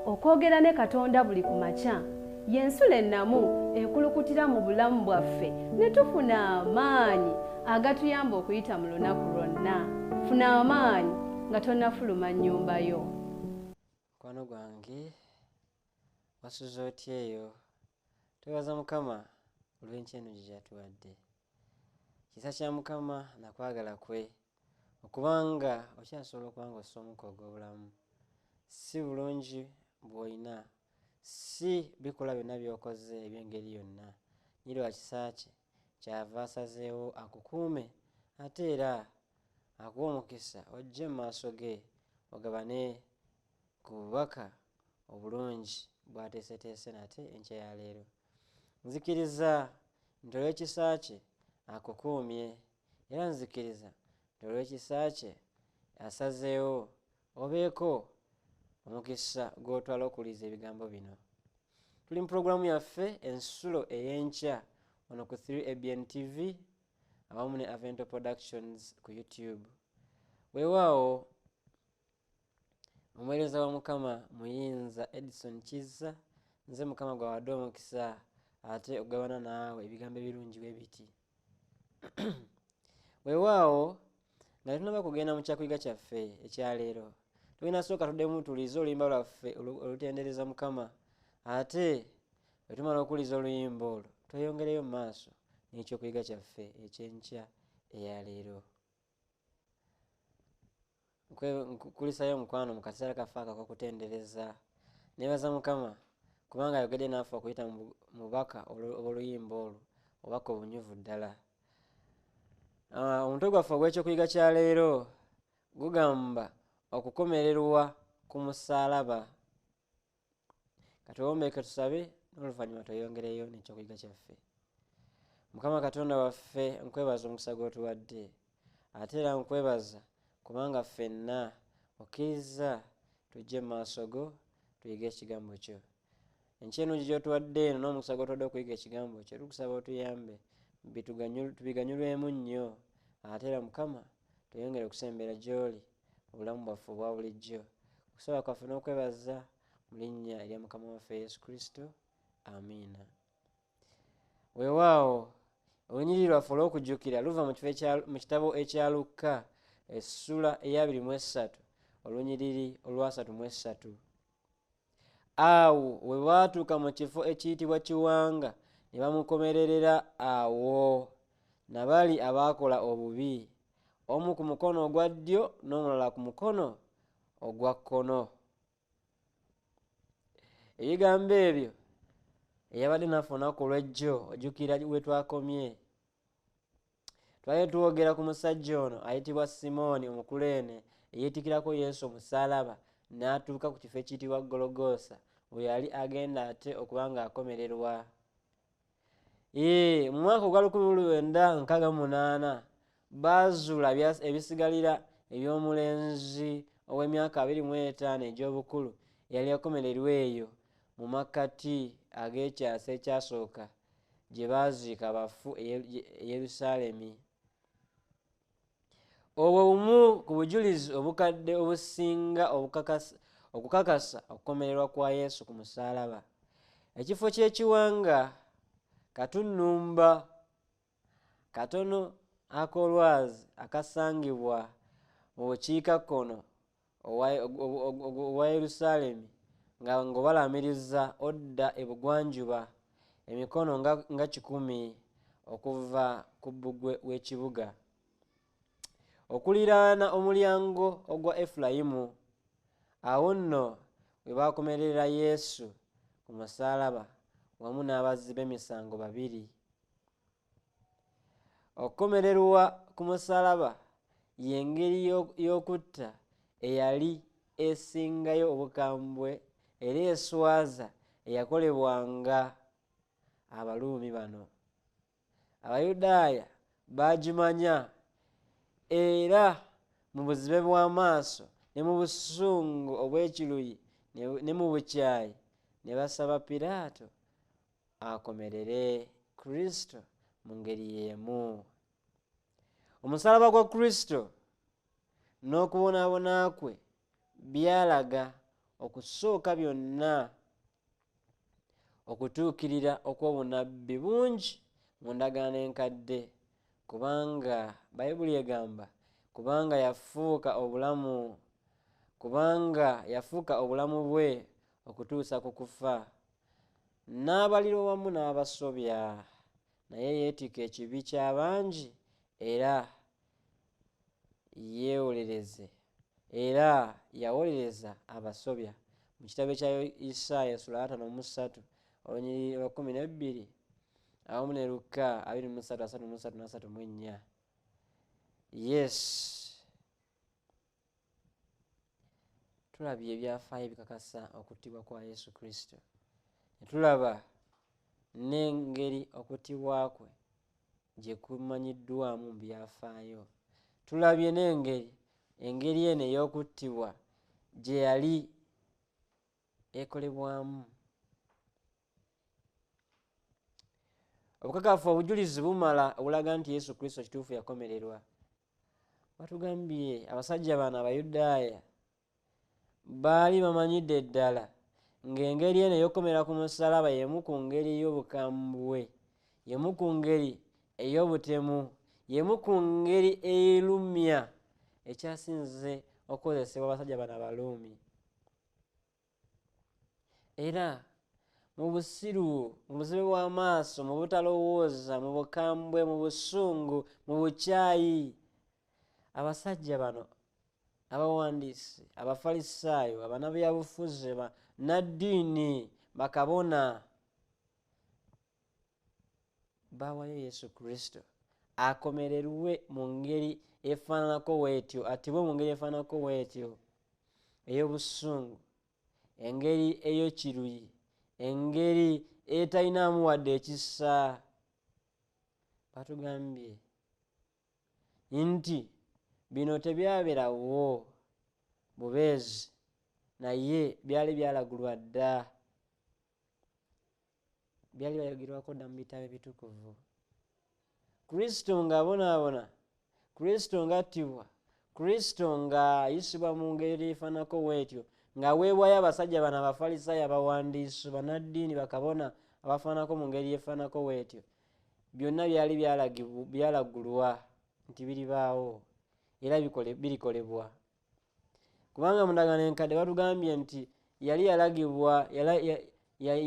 Okwogera ne Katonda buli ku makya y'ensulo ennamu ekulukutira mu bulamu bwaffe ne tufuna amaanyi agatuyamba okuyita mu lunaku lwonna. Funa amaanyi nga tonnafuluma nnyumba yo. Mukwano gwange, wasuze otya eyo? Twebaza Mukama olw'enkya eno gye gyatuwadde. Kisa kya Mukama nakwagala kwe okubanga okyasobola okuba nga ossa omukka ogw'obulamu. Si bulungi bw'olina, si bikolwa byonna by'okoze eby'engeri yonna, naye lwa kisa kye kyava asazeewo akukuume ate era akuwe omukisa ojje mu maaso ge ogabane ku bubaka obulungi bw'ateeseteese nate enkya ya leero. Nzikiriza nti olw'ekisa kye akukuumye, era nzikiriza nti olw'ekisa kye asazeewo obeeko omukisa gw'otwala okuwuliriza ebigambo bino. Tuli mu pulogulaamu yaffe Ensulo ey'Enkya wano ku 3ABN TV awamu ne Avento Productions ku YouTube. Weewaawo omuweereza wa Mukama Muyinza Edison Kizza, nze Mukama gwawadde omukisa ate okugabana naawe ebigambo ebirungi bwe biti. Weewaawo nga tetunaba kugenda mu kyakuyiga kyaffe ekyaleero, tulina sooka tuddemu tuwulirize oluyimba lwaffe olutendereza Mukama, ate bwe tumala okuwuliriza oluyimba olwo tweyongereyo mu maaso n'ekyokuyiga kyaffe ekyenkya eyaleero. Nkukulisayo omukwano mu kaseera kaffe ako ak'okutendereza. Neebaza Mukama kubanga ayogedde naffe okuyita mu bubaka obw'oluyimba olwo, obubaka obunyuvu ddala. Omutwe gwaffe ogw'ekyokuyiga kya leero gugamba okukomererwa ku musaalaba. Katuwombeeke tusabe n'oluvannyuma tweyongereyo n'ekyokuyiga kyaffe. Mukama Katonda waffe, nkwebaza omukisa gw'otuwadde, ate era nkwebaza kubanga ffenna okkiriza tujje mu maaso go tuyige ekigambo kyo. Enkya ennungi gy'otuwadde eno n'omukisa gw'otuwadde okuyiga ekigambo kyo, tukusaba otuyambe tubiganyulwemu nnyo, ate era Mukama tweyongere okusembera gy'oli mu bulamu bwaffe obwa bulijjo. Okusaba kwaffe n'okwebaza mu linnya erya Mukama waffe Yesu Kristo, amiina. Weewaawo olunyiriri lwaffe olw'okujjukira luva mu kifo mu kitabo ekya Lukka essula ey'abiri mu essatu olunyiriri olwasatu mu essatu. Awo we baatuuka mu kifo ekiyitibwa Kiwanga ne bamukomererera awo na bali abaakola obubi, omu ku mukono ogwa ddyo n'omulala ku mukono ogwa kkono. Ebigambo ebyo eyabadde naffe olunaku olw'ejjo, ojjukira we twakomye. Twali twogera ku musajja ono ayitibwa Simooni Omukuleene eyeetikirako Yesu omusaalaba n'atuuka ku kifo ekiyitibwa Gologoosa we yali agenda ate okuba ng'akomererwa. Ee, mu mwaka ogwa 1968 baazuula ebisigalira eby'omulenzi ow'emyaka 25 egy'obukulu eyali akomererwa eyo mu makkati ag'ekyasa ekyasooka gye baaziika abafu e Yerusaalemi. Obwo bumu ku bujulizi obukadde obusinga okukakasa okukomererwa kwa Yesu ku musaalaba. Ekifo ky'ekiwanga katunnumba katono ak'olwazi akasangibwa mu bukiikakkono obwa Yerusaalemi nga ng'obalamiriza odda ebugwanjuba emikono nga 100 okuva ku bbugwe w'ekibuga. Okuliraana omulyango ogwa Efulayimu, awo nno we baakomerera Yesu ku musaalaba wamu n'abazzi b'emisango babiri. Okukomererwa ku musaalaba y'engeri y'okutta eyali esingayo obukambwe era eswaza eyakolebwanga Abaruumi bano. Abayudaaya baagimanya era mu buzibe bw'amaaso ne mu busungu obw'ekiruyi ne mu bukyayi ne basaba Piraato akomerere Kristo mu ngeri y'emu. Omusaalaba gwa Kristo n'okubonaabona kwe byalaga Okusooka byonna, okutuukirira okw'obunabbi bungi mu ndagaano enkadde, kubanga Bayibuli egamba kubanga yafuuka obulamu, kubanga yafuuka obulamu bwe okutuusa ku kufa, n'abalirwa wamu n'abasobya, naye yeetikka ekibi ky'abangi era yeewolereze, era yawolereza abasobya. Mu kitabo kya Isaaya essula 53 olunyiriri lwa 12 awamu ne Lukka 23 33 34. Yes, tulabye ebyafaayo ebikakasa okuttibwa kwa Yesu Kristo, ne tulaba n'engeri okuttibwa kwe gye kumanyiddwamu mu byafaayo. Tulabye n'engeri engeri eno ey'okuttibwa gye yali ekolebwamu. Obukakafu obujulizi bumala obulaga nti Yesu Kristo kituufu yakomererwa. Batugambye abasajja bano Abayudaaya baali bamanyidde ddala ng'engeri eno ey'okukomera ku musaalaba y'emu ku ngeri ey'obukambwe, y'emu ku ngeri ey'obutemu, y'emu ku ngeri erumya ekyasinze okukozesebwa abasajja bano Abaruumi. Era mu busiru, mu buzibe bw'amaaso, mu butalowooza, mu bukambwe, mu busungu, mu bukyayi, abasajja bano abawandiisi, Abafalisaayo, abannabyabufuzi, bannaddiini, bakabona baawayo Yesu Kristo akomererwe mu ngeri efaananako bw'etyo, attibwe mu ngeri efaananako bw'etyo ey'obusungu, engeri ey'ekiruyi, engeri etalinaamu wadde ekisa. Batugambye nti bino tebyabeerawo bubeezi, naye byali byalagulwa dda, byali byayogerwako dda mu bitabo ebitukuvu. Kristo ng'abonaabona, Kristo ng'attibwa, Kristo ng'ayisibwa mu ngeri efaananako bw'etyo, ng'aweebwayo abasajja bano Abafalisaayo, abawandiisi, bannaddiini, bakabona abafaananako mu ngeri efaananako bw'etyo, byonna byali byalagulwa nti biribaawo era birikolebwa. Kubanga mu ndagaano enkadde batugambye nti yali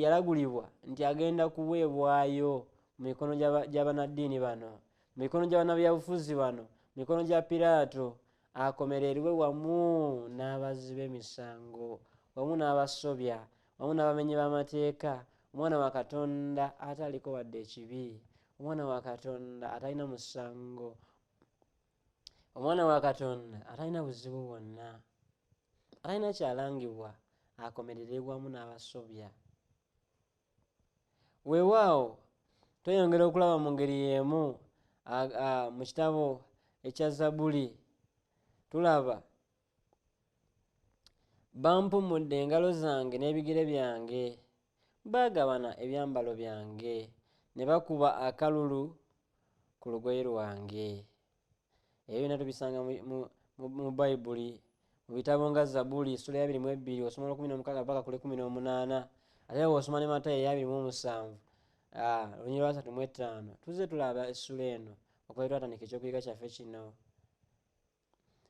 yalagulibwa nti agenda kuweebwayo mu mikono gy'abannaddiini bano, mu mikono gy'abannabyabufuzi bano, mu mikono gya Piraato, akomererwe wamu n'abazzi b'emisango, wamu n'abasobya, wamu n'abamenyi b'amateeka, omwana wa Katonda ataliko wadde ekibi, omwana wa Katonda atalina musango, omwana wa Katonda atalina buzibu bwonna, atalina kyalangibwa, akomererwe wamu n'abasobya. Weewaawo tweyongera okulaba mu ngeri y'emu mu kitabo ekya Zabbuli, tulaba bampumudde engalo zange n'ebigere byange, baagabana ebyambalo byange, ne bakuba akalulu ku lugoye lwange. Ebyo byonna tubisanga mu Bayibuli, mu bitabo nga Zabbuli essula ya 22, osoma olw'ekumi n'omukaaga paka ku lw'ekumi n'omunaana, ate bw'osoma ne Matayo eya 27, olunyiriri lwa 35. Tuzze tulaba essula eno okuva lwe twatandika ekyokuyiga kyaffe kino.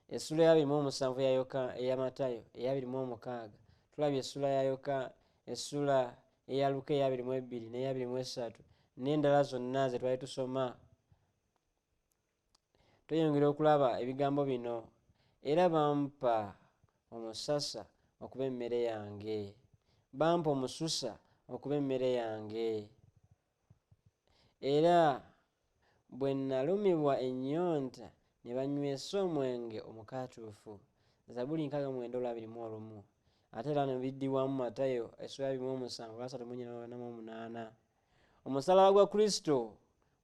Essula ya 27 ya Yoka, eya Matayo eya 26, tulabye essula ya Yoka, essula eya Luka eya 22 n'eya 23 n'endala zonna ze twali tusoma. Tweyongera okulaba ebigambo bino: era bampa omusasa okuba emmere yange, bampa omususa okuba emmere yange, era bwe nalumibwa ennyonta ne banywesa omwenge omukaatuufu. Zabbuli 69 olwa 21. Ate era ne biddibwamu Matayo essula ya 27 olwa 34 48. Omusaalaba gwa Kristo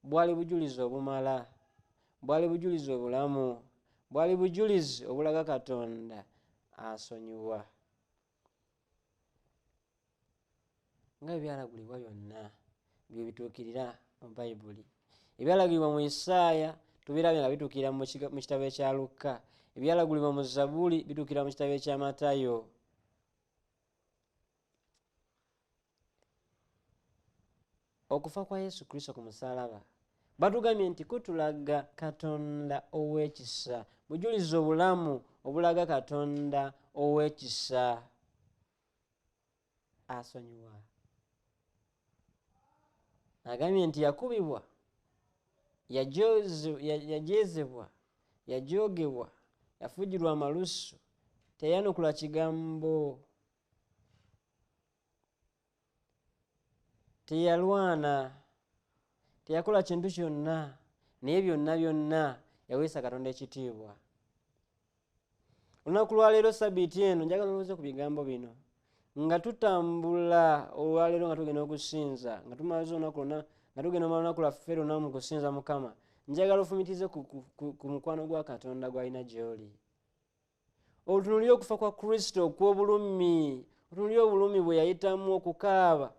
bwali bujulizi obumala, bwali bujulizi obulamu, bwali bujulizi obulaga Katonda asonyiwa. Nga bwe byalagulibwa byonna bye bituukirira mu Bayibuli. Ebyalagulibwa mu Isaaya tubirabye nga bituukirira mu kitabo ekya Lukka. Ebyalagulibwa mu Zabbuli bituukirira mu kitabo ekya Matayo. Okufa kwa Yesu Kristo ku musaalaba batugambye nti kutulaga Katonda ow'ekisa, bujulizi obulamu obulaga Katonda ow'ekisa asonyiwa. Agambye nti yakubibwa, yajeezebwa, yajogebwa, yafujjirwa amalusu, teyanukula kigambo, teyalwana, teyakola kintu kyonna, naye byonna byonna yaweesa Katonda ekitiibwa. Olunaku lwaleero sabbiiti eno njagala olowooze ku bigambo bino nga tutambula olwaleero nga tugenda okusinza, nga tumaze olunaku lwonna, nga tugenda omala olunaku lwaffe lwonna mu kusinza Mukama. Njagala ofumitize ku mukwano gwa Katonda gw'alina gy'oli. Otunuulire okufa kwa Kristo okw'obulumi, otunuulire obulumi bwe yayitamu okukaaba,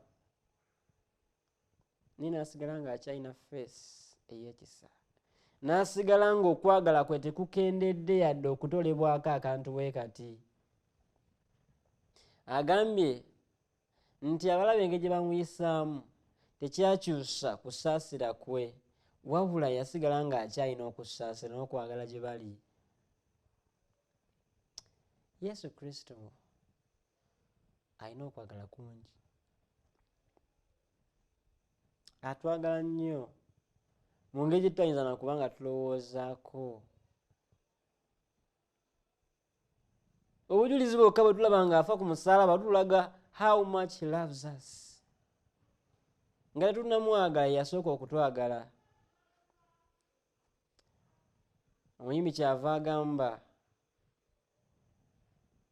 naye n'asigala ng'akyalina feesi ey'ekisa, n'asigala ng'okwagala kwe tekukendedde yadde okutolebwako akantu bwe kati. Agambye nti abalabe engeri gye bamuyisaamu tekyakyusa kusaasira kwe, wabula yasigala ng'akyalina okusaasira n'okwagala gye bali. Yesu Kristo alina okwagala kungi, atwagala nnyo mu ngeri gye tutayinza na kuba nga tulowoozaako. Obujulizi bwokka bwe tulaba ng'afa ku musaalaba tulaga how much he loves us. Nga tetunnamwagala, yasooka okutwagala. Omuyimbi kyava agamba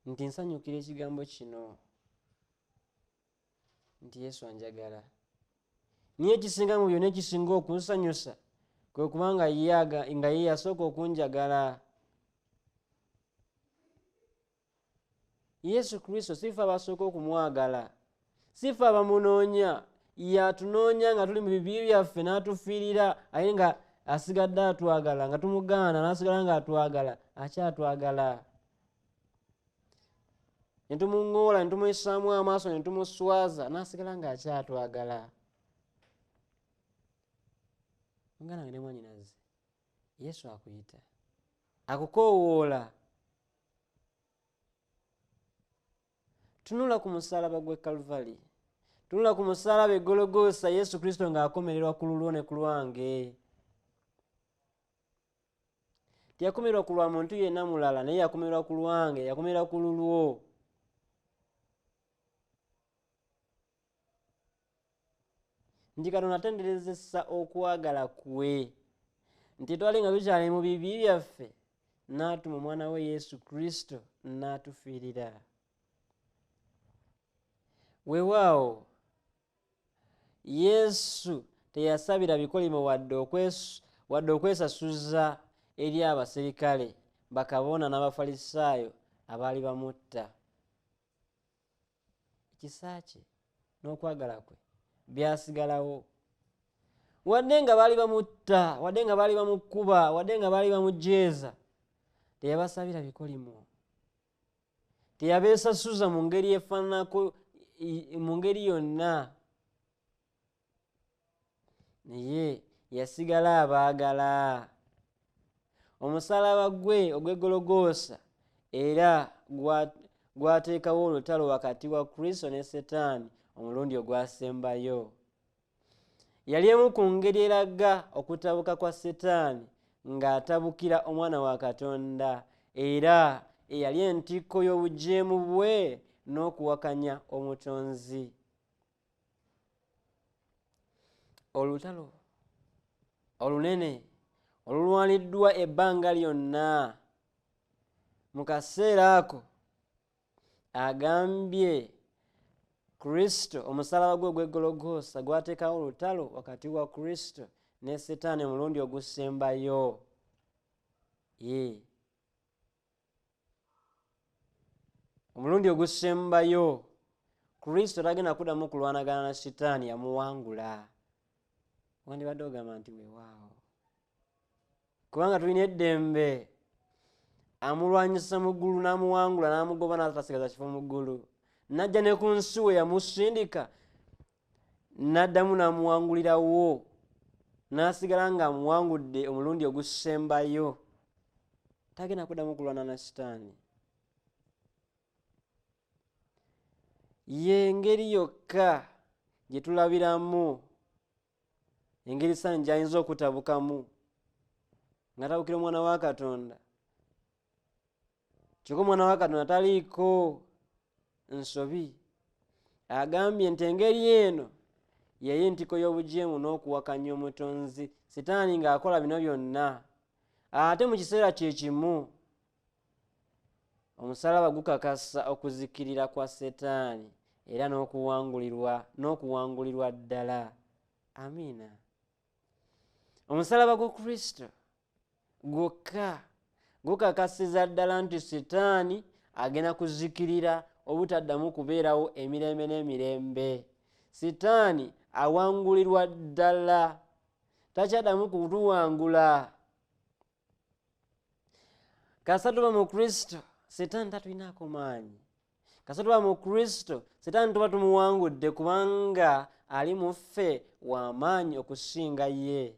nti nsanyukira ekigambo kino nti Yesu anjagala. Naye ekisinga mu byonna, ekisinga okunsanyusa kwe kuba nga ye yasooka okunjagala. Yesu Kristo si ffe abasooka okumwagala, si ffe abamunoonya, yatunoonya nga tuli mu bibi byaffe n'atufiirira, aye nga asigadde atwagala, nga tumugaana n'asigala ng'atwagala, akyatwagala. Ne tumuŋŋoola, ne tumuyisaamu amaaso, ne tumuswaza, n'asigala ng'akyatwagala. Muganda wange ne mwannyinaze, Yesu akuyita, akukoowoola. Tunula ku musaalaba gw'e Kalvari, tunula ku musaalaba e Gologoosa, Yesu Kristo ng'akomererwa ku lulwo ne ku lwange. Teyakomererwa ku lwa muntu yenna mulala, naye yakomererwa ku lwange, yakomererwa ku lulwo. Nti Katonda atenderezesa okwagala kwe, nti twali nga tukyali mu bibi byaffe, n'atuma omwana we Yesu Kristo n'atufiirira. Weewaawo Yesu teyasabira bikolimo wadde okwesasuza eri abaserikale, bakabona n'Abafalisaayo abaali bamutta. Ekisa kye n'okwagala kwe byasigalawo. Wadde nga baali bamutta, wadde nga baali bamukuba, wadde nga baali bamujeeza, teyabasabira bikolimo, teyabeesasuza mu ngeri efaananako mu ngeri yonna, naye yasigala abaagala. Omusaalaba gwe ogw'e Gologoosa era gwateekawo olutalo wakati wa Kristo ne Setaani omulundi ogwasembayo. Yali emu ku ngeri eraga okutabuka kwa Setaani ng'atabukira omwana wa Katonda, era eyali entikko y'obujeemu bwe n'okuwakanya omutonzi. Olutalo olunene olulwaniddwa ebbanga lyonna mu kaseera ako, agambye Kristo omusaalaba gwe ogw'e Gologoosa gwateekawo olutalo wakati wa Kristo ne Setaani omulundi ogusembayo. Ye omulundi ogusembayo Kristo tagenda kuddamu kulwanagana na Sitaani, yamuwangula. Wandibadde ogamba nti weewaawo, kubanga tulina eddembe. Amulwanyisa mu ggulu n'amuwangula n'amugoba n'atasigaza kifo mu ggulu, n'ajja ne ku nsi we yamusindika N'addamu n'amuwangulirawo, n'asigala ng'amuwangudde omulundi ogusembayo. Tagenda kuddamu kulwana na Sitaani. Ye ngeri yokka gye tulabiramu engeri Sitaani gy'ayinza okutabukamu ng'atabukira omwana wa Katonda. Kyokka omwana wa Katonda taliiko nsobi. Agambye nti engeri eno yeyo entiko y'obujeemu n'okuwakanya omutonzi. Sitaani ng'akola bino byonna, ate mu kiseera kye kimu omusalaba gukakasa okuzikirira kwa Setaani era n'okuwangulirwa ddala. Amiina. Omusalaba gwa Kristo gwokka gukakasiza ddala nti Setaani agenda kuzikirira obutaddamu kubeerawo emirembe n'emirembe. Setaani awangulirwa ddala, takyaddamu kutuwangula. Kasita tuba mu Kristo, Setaani tatulinaako maanyi. Kasita tuba mu Kristo, Setaani tuba tumuwangudde, kubanga ali mu ffe w'amaanyi okusinga ye.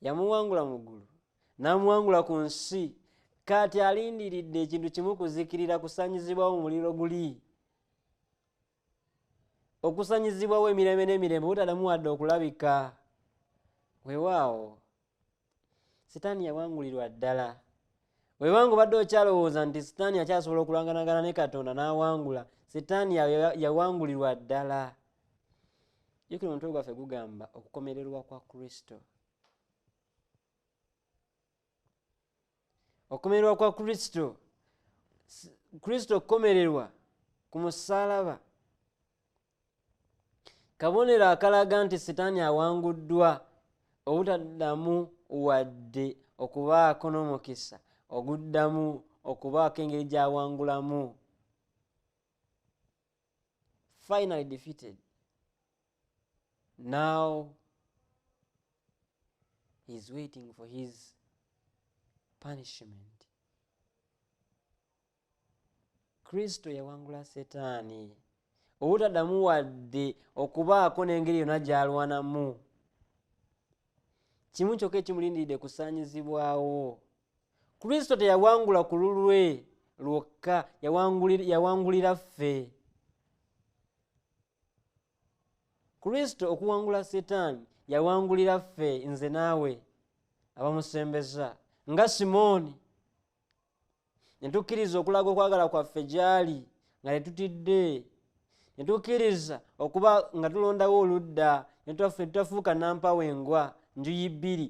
Yamuwangula mu ggulu, n'amuwangula ku nsi. Kati alindiridde ekintu kimu, kuzikirira, kusanyizibwawo mu muliro guli, okusanyizibwawo emirembe n'emirembe, obutaddamu wadde okulabika. Weewaawo Sitaani yawangulirwa ddala. Weewanga obadde okyalowooza nti Sitaani akyasobola okulwanganagana ne Katonda n'awangula, Sitaani yawangulirwa ddala. Jjukira omutwe gwaffe gugamba okukomererwa kwa Kristo. Okukomererwa kwa Kristo. Kristo okukomererwa ku musaalaba kabonero akalaga nti Sitaani awanguddwa, obutaddamu wadde okubaako n'omukisa oguddamu okubaako engeri gy'awangulamu. Finally defeated. Now he is waiting for his punishment. Kristo yawangula Setaani obutaddamu wadde okubaako n'engeri yonna gy'alwanamu. Kimu kyokka ekimulindiridde kusaanyizibwawo. Kristo teyawangula ku lulwe lwokka, yawangulira ffe. Kristo okuwangula Setaani yawangulira ffe, nze naawe abamusembeza nga Simooni. Ne tukkiriza okulaga okwagala kwaffe gy'ali nga tetutidde, ne tukkiriza okuba nga tulondawo oludda, ne tutafuuka nampawengwa njuyi bbiri.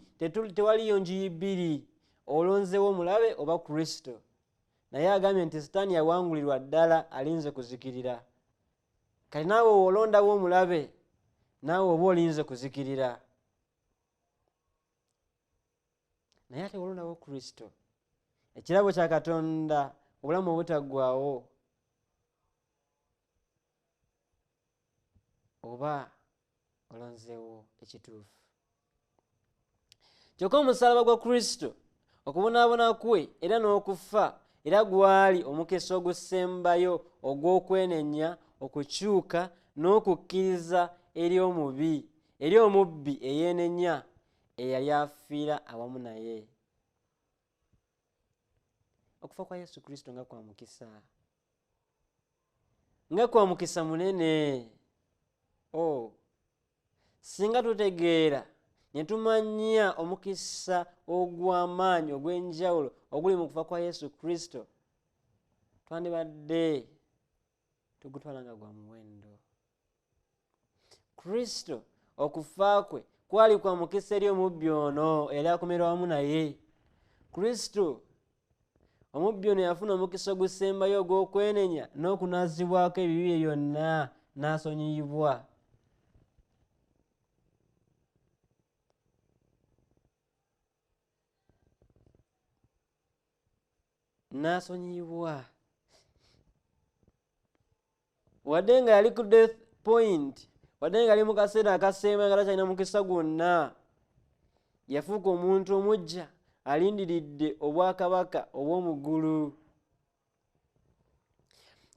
Tewaliyo njuyi bbiri, olonzewo omulabe oba Kristo. Naye agambye nti Sitaani yawangulirwa ddala, alinze kuzikirira. Kati naawe olondawo omulabe, naawe oba olinze kuzikirira. Naye ate olondawo Kristo, ekirabo kya Katonda, obulamu obutaggwaawo, oba olonzeewo ekituufu. Kyokka omusaalaba gwa Kristo, okubonaabona kwe era n'okufa, era gwali omukisa ogusembayo ogw'okwenenya, okukyuka n'okukkiriza eri omubi, eri omubbi eyeenenya eyali afiira awamu naye. Okufa kwa Yesu Kristo nga kwa mukisa, nga kwa mukisa munene. Oh, singa tutegeera ne tumanya omukisa ogw'amaanyi ogw'enjawulo oguli mu kufa kwa Yesu Kristo, twandibadde tugutwala nga gwa muwendo. Kristo okufa kwe kwali kwa mukisa eri omubbi ono eyali akomerwa wamu naye. Kristo omubbi ono yafuna omukisa ogusembayo ogw'okwenenya n'okunaazibwako ebibi bye byonna n'asonyiyibwa. N'asonyiyibwa. Wadde nga yali ku death point, wadde nga yali mu kaseera akasemba nga takyalina mukisa gwonna, yafuuka omuntu omuggya alindiridde obwakabaka obw'omu ggulu.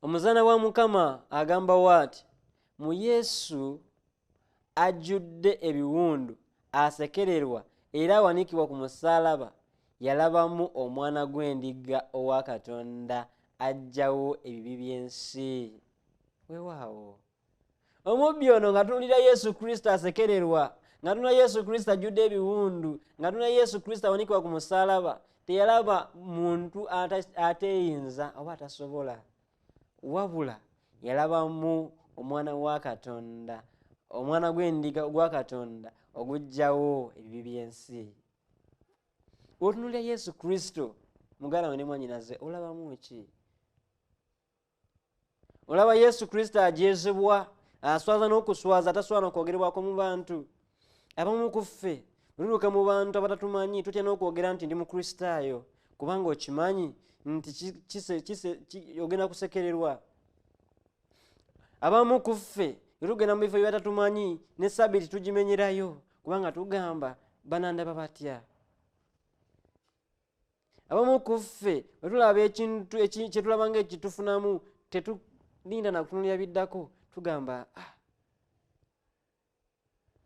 Omuzaana wa Mukama agamba bw'ati: Mu Yesu ajjudde ebiwundu, asekererwa era awanikibwa ku musaalaba, yalabamu omwana gw'endiga owa Katonda ajjawo ebibi by'ensi. Weewaawo omubbi ono ng'atunulira Yesu Kristo asekererwa, ng'atunulira Yesu Kristo ajjudde ebiwundu, ng'atunulira Yesu Kristo awanikibwa ku musaalaba, teyalaba muntu ateeyinza oba atasobola, wabula yalabamu omwana wa Katonda, omwana gw'endiga gwa Katonda oguggyawo ebibi by'ensi. Otunulira Yesu Kristo, muganda wange ne mwannyinaze, olabamu ki? Olaba Yesu Kristo ajeezebwa, aswaza n'okuswaza, atasobola n'okwogerebwako mu bantu. Abamu ku ffe bwe tutuuka mu bantu abatatumanyi tutya n'okwogera nti ndi Mukristaayo, kubanga okimanyi nti ogenda kusekererwa. Abamu ku ffe bwe tugenda mu bifo by'abatatumanyi ne Sabbiiti tugimenyerayo, kubanga tugamba banandaba batya. Abamu ku ffe bwe tulaba ekintu kye tulaba ng'ekitufunamu, tetulinda na kutunuulira biddako, tugamba ah.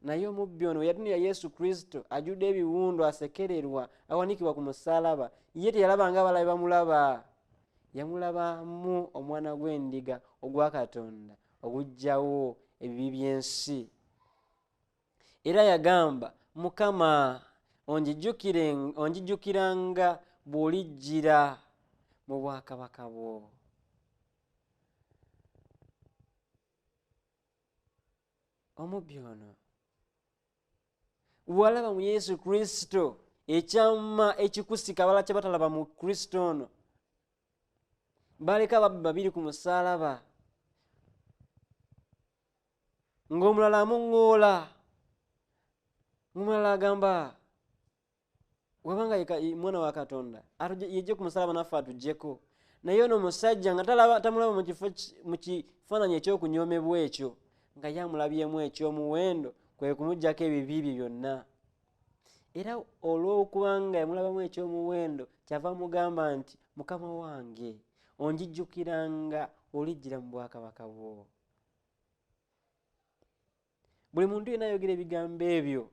Naye omubbi ono yatunulira Yesu Kristo ajjudde ebiwundu, asekererwa, awanikibwa ku musaalaba, ye teyalaba ng'abalabe bamulaba, yamulabamu omwana gw'endiga ogwa Katonda oguggyawo ebibi by'ensi. Era yagamba, Mukama, onjijjukiranga bw'olijjira mu bwakabaka bwo. Omubbi ono walaba mu Yesu Kristo ekyama ekikusika abalala kye batalaba mu Kristo ono. Baleka ababbi babiri ku musaalaba, ng'omulala amuŋŋoola, ng'omulala agamba wabanga ye mwana wa Katonda yejje ku musaalaba naffe atuggyeko. Naye ono omusajja nga tamulaba mu kifaananyi eky'okunyoomebwa ekyo, nga ye amulabyemu eky'omuwendo kwe kumuggyako ebibi bye byonna. Era olw'okubanga yamulabamu eky'omuwendo, kyava amugamba nti Mukama wange, onjijjukiranga olijjira mu bwakabaka bwo. Buli muntu yenna ayogera ebigambo ebyo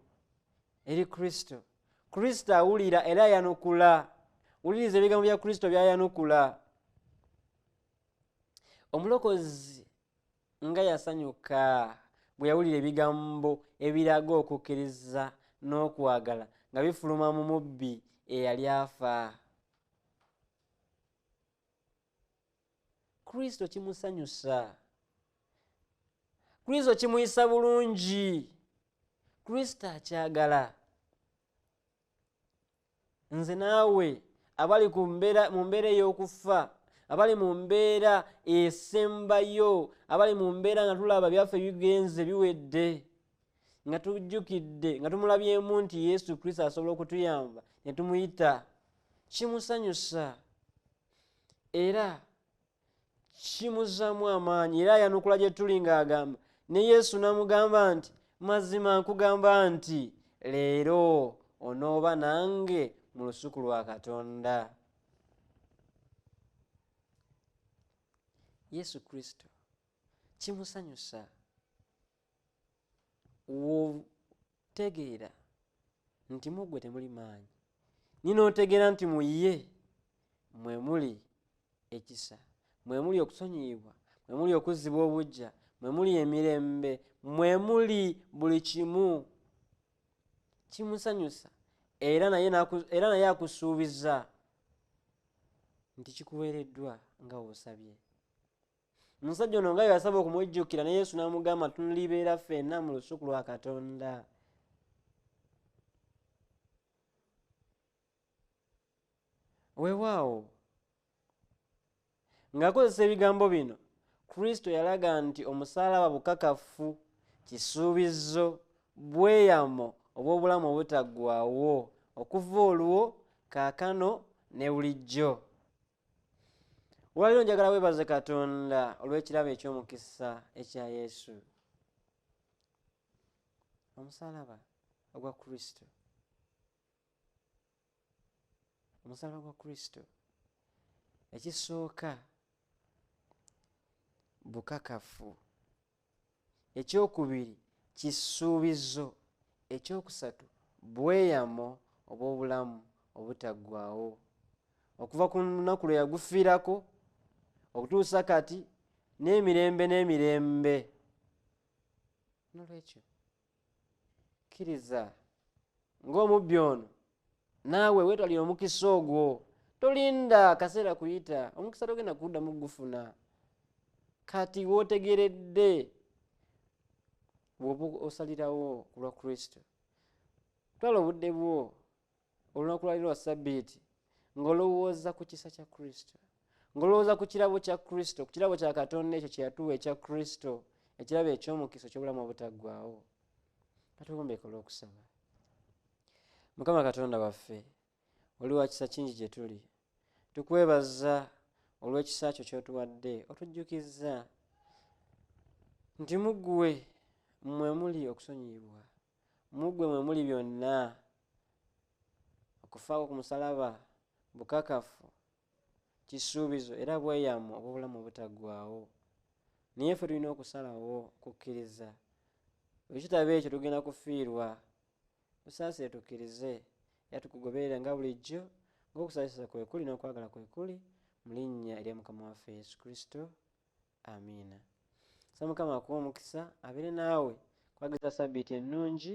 eri Kristo, Kristo awulira era ayanukula. Wuliriza ebigambo bya Kristo by'ayanukula. Omulokozi nga yasanyuka bwe yawulira ebigambo ebiraga okukkiriza n'okwagala nga bifuluma mu mubbi eyali afa. Kristo kimusanyusa, Kristo kimuyisa bulungi, Kristo akyagala. Nze naawe abali mu mbeera ey'okufa, abali mu mbeera esembayo, abali mu mbeera nga tulaba byaffe bigenze biwedde, nga tujjukidde, nga tumulabyemu nti Yesu Kristo asobola okutuyamba ne tumuyita, kimusanyusa era kimuzaamu amaanyi. Era ayanukula gye tuli ng'agamba, ne Yesu n'amugamba nti mazima nkugamba nti leero onooba nange mu lusuku lwa Katonda. Yesu Kristo kimusanyusa w'otegeera nti mu ggwe temuli maanyi, nina otegeera nti mu ye mwe muli ekisa, mwe muli okusonyiyibwa, mwe muli okuzzibwa obuggya, mwe muli emirembe, mwe muli buli kimu. Kimusanyusa era naye akusuubiza nti kikuweereddwa nga w'osabye. Omusajja ono nga yasaba okumujjukira, ne Yesu n'amugamba tulibeera ffenna mu lusuku lwa Katonda. Weewaawo ng'akozesa ebigambo bino, Kristo yalaga nti omusaalaba bukakafu, kisuubizo, bweyamo obw'obulamu obutaggwaawo okuva olwo kaakano ne bulijjo. Olwaleero njagala weebaze Katonda olw'ekirabo eky'omukisa ekya Yesu, omusaalaba ogwa Kristo. Omusaalaba gwa Kristo ekisooka bukakafu. Ekyokubiri, kisuubizo. Ekyokusatu, bweyamo obw'obulamu obutaggwaawo. Okuva ku lunaku lwe yagufiirako okutuusa kati n'emirembe n'emirembe. Nolwekyo kkiriza ng'omubbi ono, naawe weetwalire omukisa ogwo. Tolinda kaseera kuyita, omukisa togenda kuddamu kugufuna. Kati w'otegeredde bw'oba osalirawo ku lwa Kristo, twala obudde bwo olunaku lwali lwa Sabbiiti ng'olowooza ku kisa kya Kristo, ng'olowooza ku kirabo kya Kristo, ku kirabo kya Katonda ekyo kye yatuwa ekya Kristo, ekirabo eky'omukisa eky'obulamu obutaggwaawo. Katuwombeeke olw'okusaba. Mukama Katonda waffe, oli wa kisa kingi gye tuli. Tukwebaza olw'ekisa kyo ky'otuwadde, otujjukizza nti mu ggwe mmwe muli okusonyiyibwa, mu ggwe mwe muli byonna. Okufaako ku musalaba bukakafu, kisuubizo era bweyamo obw'obulamu obutaggwaawo. Naye ffe tulina okusalawo okukkiriza. Bwe kitaba ekyo tugenda kufiirwa. Tusaasire tukkirize era tukugoberere nga bulijjo, ng'okusaasira kwe kuli n'okwagala kwe kuli, mu linnya erya Mukama waffe Yesu Kristo. Amiina. Sa Mukama akuwe omukisa, abeere naawe, kwagaliza Sabbiiti ennungi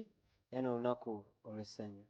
era n'olunaku olw'essanyu.